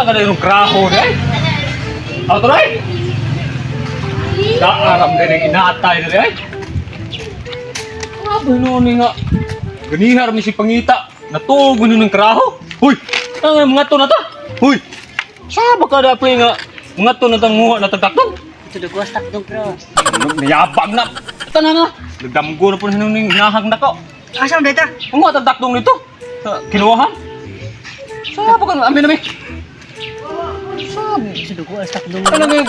Asa ka na yung kraho na eh? Ato na eh? Kaaram din ang inatay na eh. Grabe noon nga. Ganihar mi si pangita. Natugo nun ng kraho. Huy! Ang mga to na ta. Huy! Saba ka na pre nga. Mga to na tang nguha na tagtakdong. Ito dugwas takdong bro. Nayabag na. Tanan na. Nagdamgo na po na nung hinahang na ko. Asa man data? Ang mga tagtakdong nito. Sa kinuhahan. Saba ka na. Amin na mi. Sabi. Ito dugwas takdong. Ano nga yung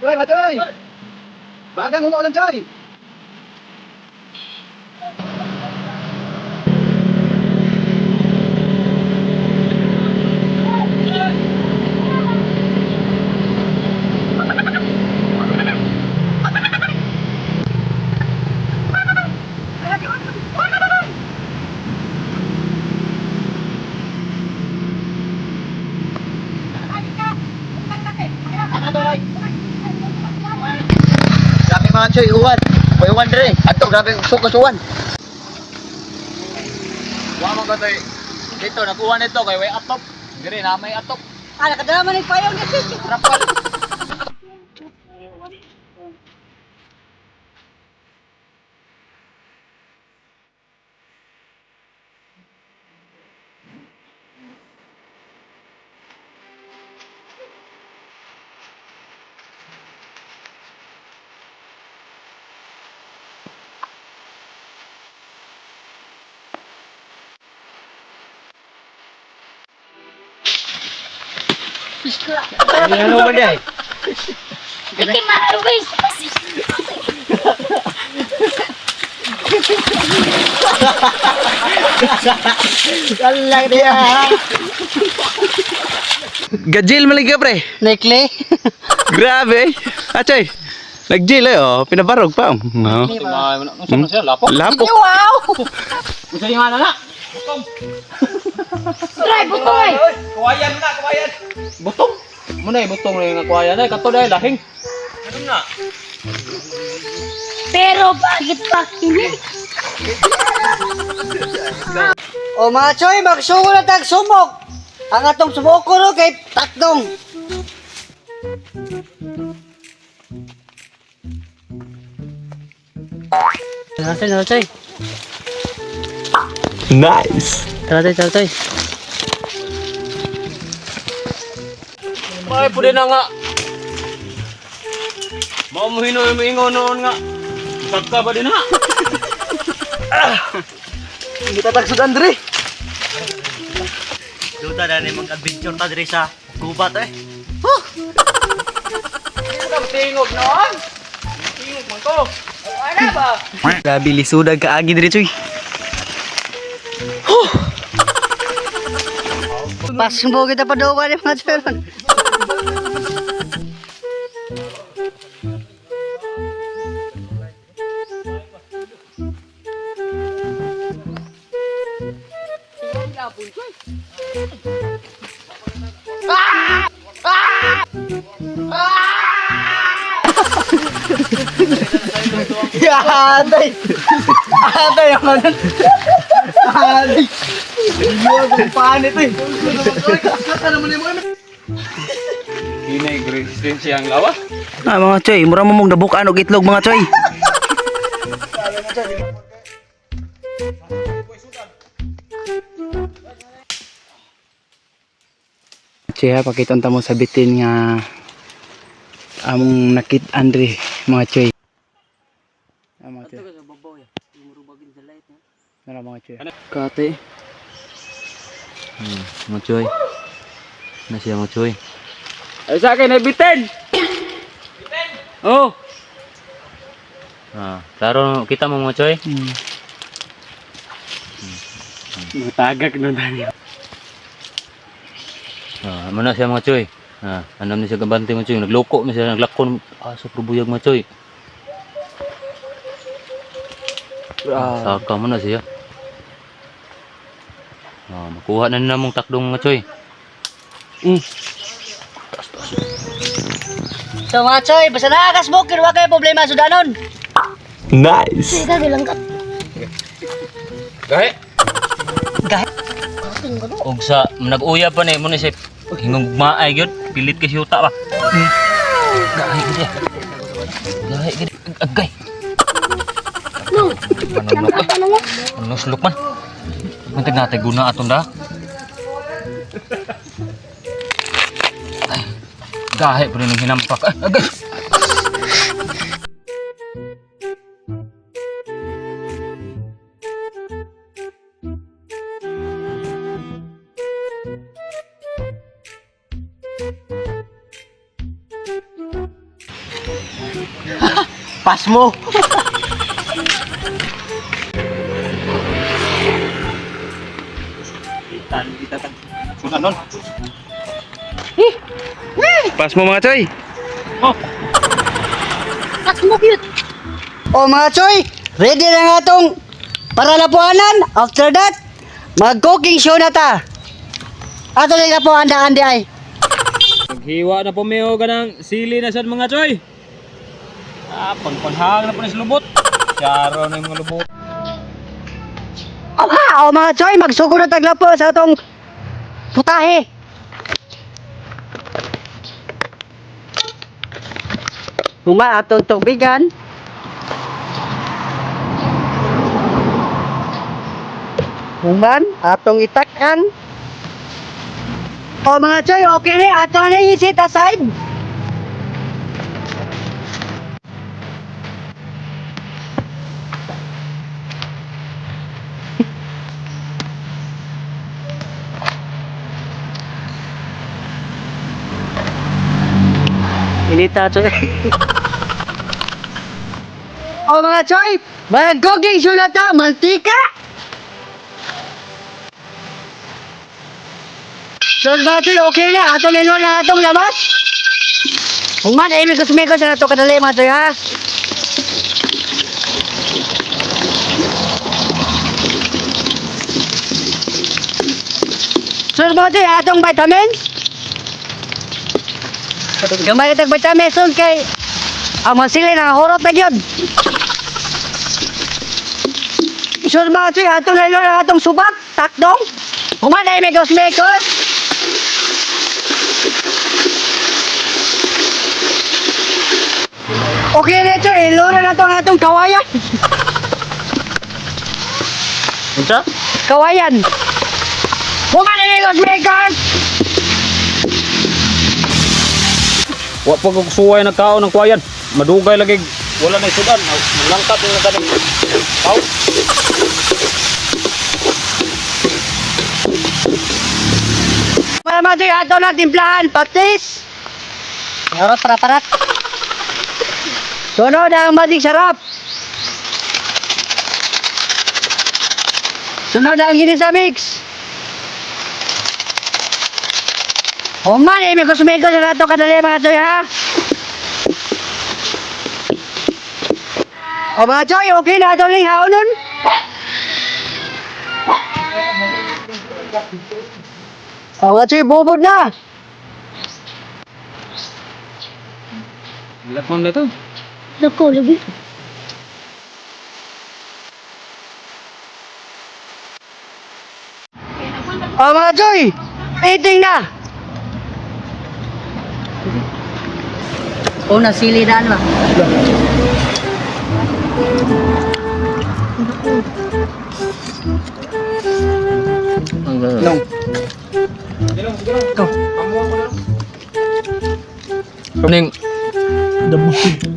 Choy, Matoy! Bagang umuulan, Choy! Grabe mga Choy, uwan. May uwan dire. Ato, grabe, usok ka uwan. Wa mo ko toy. Dito nakuha nito kay way atop. Dire na may atop. Ah, nakadala man ang payong ni sis. Rapal. Ano ba day? Iki maruwis. Allah dia. Gajil malig ka, pre. Nekle. Grabe. Ah, Choy. Nag-jail eh, oh. Pinabarog pa. No. Unsa man siya lapok? Lapok. Wow! Unsa yung ana na? Butong. Try butoy. Kawayan na, kawayan. Butong. Muna eh, butong na yung kawayan ay kato dahil lahing. Ano na? Pero bakit pa kini? O mga choy, magsugo na tag sumok. Ang atong sumok ko no kay takdong. Tara choy, tara choy. Nice. Tara choy, tara choy. Ay, pwede na nga. Mao mo hinoy mo ingon noon nga. Sagka ba din ha? Hindi tatagsud, Andre. Duta na ni mag-adventure ta diri sa gubat eh. Tingog noon. Tingog man ko. Ano ba? Grabe, lisudag kaagi dire, Choy. Pasmo kita pa daw ni mga choy. ron. Atay! Atay ang ano? Atay! Yung panit eh. Hinay resistensya ang lawas. Ah, mga Choy, mura mo mong nabukaan og itlog, mga Choy. Choy ha, pakita mo sa bitin nga among nakit Andre, mga Choy. Ah, mga Choy. Nara, mga Choy. Kate. Mga choy. Na siya mga choy. Ay sa akin ay bitin. Oh. Ah, klaro kita mo mga choy. Matagak no dani. Ah, amo na siya mga choy. Ah, anam ni siya gabante mga choy, nagloko mi siya naglakon ah, sa probuyag mga choy. Ah, saka mo na siya. Ah, Makuha na nila mong takdong mga choy. Taas, taas. So mga choy, basta nakakasmoke, wa kayo problema sudanon. Nice. Sige, langkat. Gahi. Gahi. Og sa nag-uya pa ni mo ni si hingong maay gyud, pilit kay siyuta ba. Gahi gid. Eh. Gahi gid. Agay. No. Manunok eh. Ano mo? Manuslok man. Muntik natin guna aton da. Ay, gahi pa rin ang hinampak. Ay, agay. Pas mo. Sudan nun. Pas mo mga choy. Oh. Kasmoke yun. O mga choy, ready na nga tong para lapuanan. After that, mag-cooking show na ta. Ato na po handaan di ay. Naghiwa na po miyo ganang sili na sad mga choy. Ah, pangpanghang na po ni sa lubot. Charo na yung mga lubot. O ha, o mga choy, magsugo na taglapo sa atong putahe. Uma atong tubigan. Human atong itakan. O mga choy, okay na ato na i-set aside. Inita, choy. O mga choy, mag-cooking show na ta, mantika. So mga choy, okay na. Ato na na atong labas. Human, ay mikos-mikos na ito kadali mga choy ha. So mga choy, atong vitamins. Gamay tag vitamins sun kay ang mga sili nakahurot na gyud. So mga choy, atong na na atong subak, takdong. Human ay mikos-mikos. Okay na ito, ilura na ito ang atong kawayan. Unsa? Kawayan. Human ay mikos-mikos! Wa pa ko suway nagkaon ng kwayan. Madugay lagi wala na sudan. Malangkat na kaning Aw. Para mga choy, ato na timplahan, patis. Parat, para parat. Sunod ang magic sarap. Sunod ang ginisa mix. Human, eh, mikos-mikos na ito kadali mga choy ha. O mga choy, okay na ito ning haonon. O mga choy, bubod na. Lakon na ito. Dako, lagi. O mga choy, eating na. O nasili na ano ba? Nong. Ikaw. Ning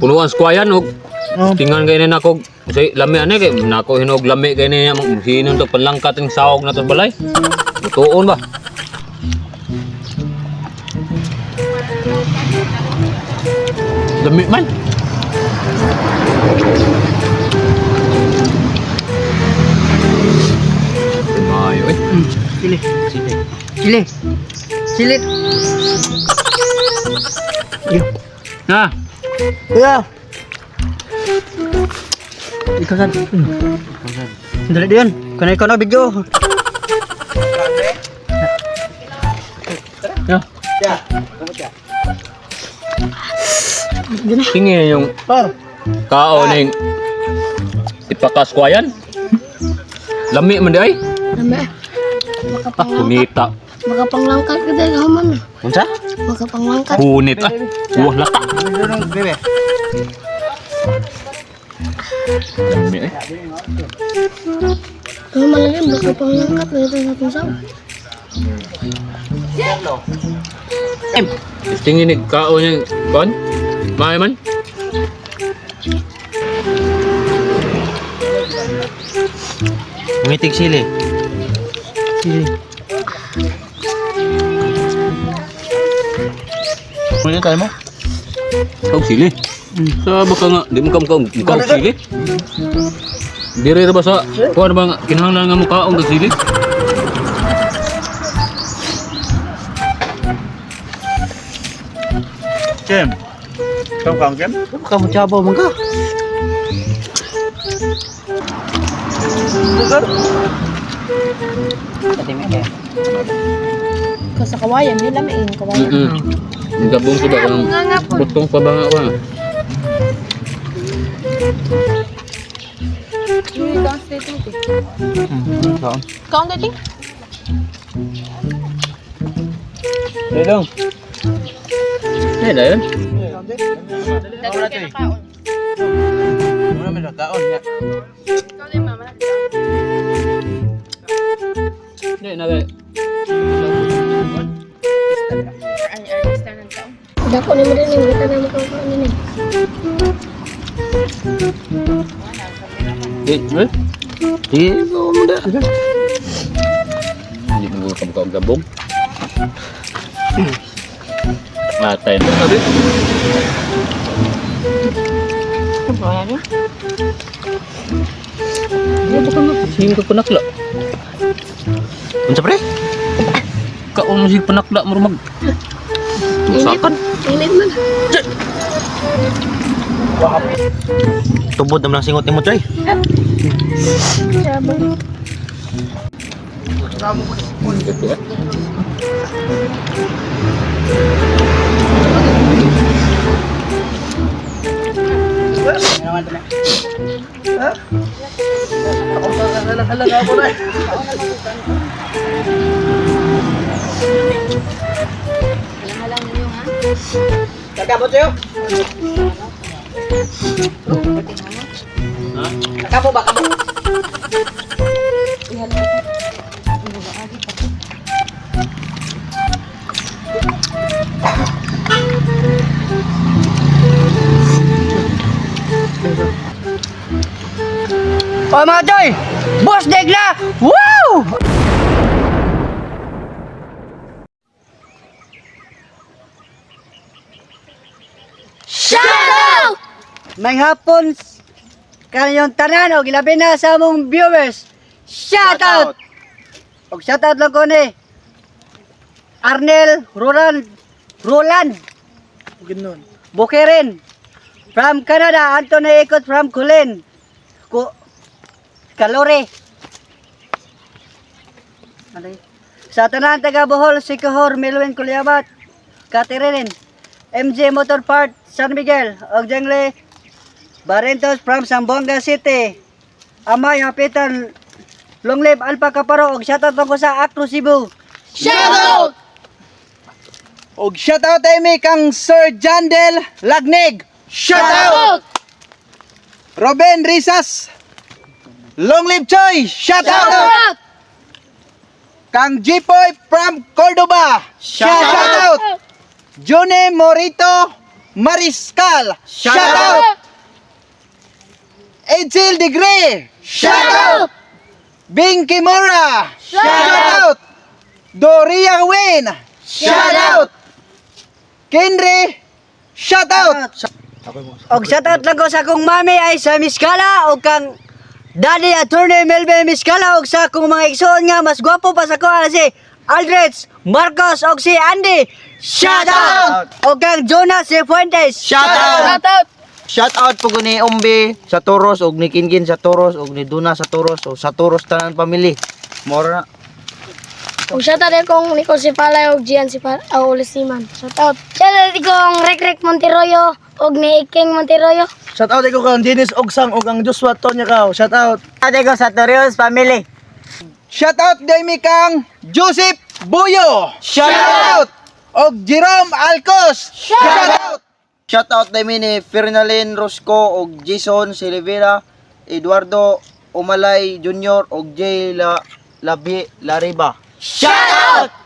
punuan sa kwayan og tingan kay ni nako say lami ani kay nako hinog lami kay ni hinon to palangkat ang sahog na to sa balay. Tuon ba? Lami man. Mayo eh. Sili. Sili. Sili. Na. Yeah. Ikaw san. Dali diyan. Kanay ko na video. Ya. Tingin yung kaon ning tipakas kwayan. Lami man di ay. Lami. Ah, kunita. Makapanglangkat ka dahil haman. Unsa? Makapanglangkat. Kunit ah. Wah lata. Bebe. Lami eh. Ang malalim, makapanglangkat na ito sa itong sawa. Tingin ni kaon yung kon. May man. Ngitig sili. Sili. Pwede tayo mo? Kau sili. Sa baka nga di mo ka mukaong mukaong sili. Dire ra ba sa kuan ba nga kinahanglan nga mukaong kag sili? Kem. Kam kam kem. Kamu cabaw man ka. Sa kawayan, yun lang yung kawayan. Gabong ko ba kung butong pa ba nga ko? Kaon dating? Dong. Eh, dayon. Dating kayo nakaon. Wala man kaon ya. Kaon din mama. Di na kay. Ay, artista ng taon. Dako ni mo rin yung kita na makakaon nini. Di, eh. Di ko mo da. Hindi mo ka mukaong gabong. Matay na. Sabi. Ano ka na? Sino ka panakla? Unsa pre? Kaon mo si panakla mo mag. Usakan. Init man. Tubod naman ang singot nimo, Troy. Sabi. Ito eh. Kakabot sa'yo? Kabo ba? Kabo? Oh mga toy! Boss Degla! Wow! Shout out! May hapon kaniyong tanan og ilabi na sa among viewers. Shout out! Og shout out lang ko ni Arnel Roland Roland Bukirin from Canada, Anthony Ikot from Kulin. Ku Kalore. Ano yun? Sa tanan taga Bohol, Sikihor, Milwin, Kuliabat, Katirinin, MJ Motor Part, San Miguel, og Jengle Barrentos from Zamboanga City. Amay Hapitan, Long live Alpha Kaparo og shoutout ko sa Acro Cebu. Shout out! Og shout out mi kang Sir Jandel Lagnig. Shout out! Robin Risas. Long live Choy. Shout out! Kang Jipoy from Cordoba. Shout out! Jone Morito Mariscal. Shout out! Edsel Degree. Shout out! Bing Kimura. Shout out! Doria Wayne. Shout out! Kenry. Shout out! Og shoutout lang ko sa akong mami ay sa Miskala og kang daddy attorney Melvin Miskala og sa akong mga igsoon nga mas gwapo pa sa ko si Aldrich Marcos og si Andy. Shout out! Og kang Jonas Fuentes. Shout out! Shout out! Shout out po ni Umbi sa Toros og ni Kinkin sa Toros og ni Duna sa Toros og sa Toros tanan family. Mora na. Ug shout out din kong Nicole Sipalay ug Gian Sipalay o Ulisiman. Shout out. Shout out din kong Rek Rek Monteroyo ug ni King Monteroyo. Shout out ko kang Dennis Ogsang ug ang Joshua Tonya Kao. Shout out. Ate ko sa Torrijos family. Shout out day kang Joseph Buyo. Shout out. Og Jerome Alcos. Shout out. Shout out day ni Fernalyn Rosco og Jason Silvera, Eduardo Umalay Jr. og Jay La Labi Lariba. Shout out.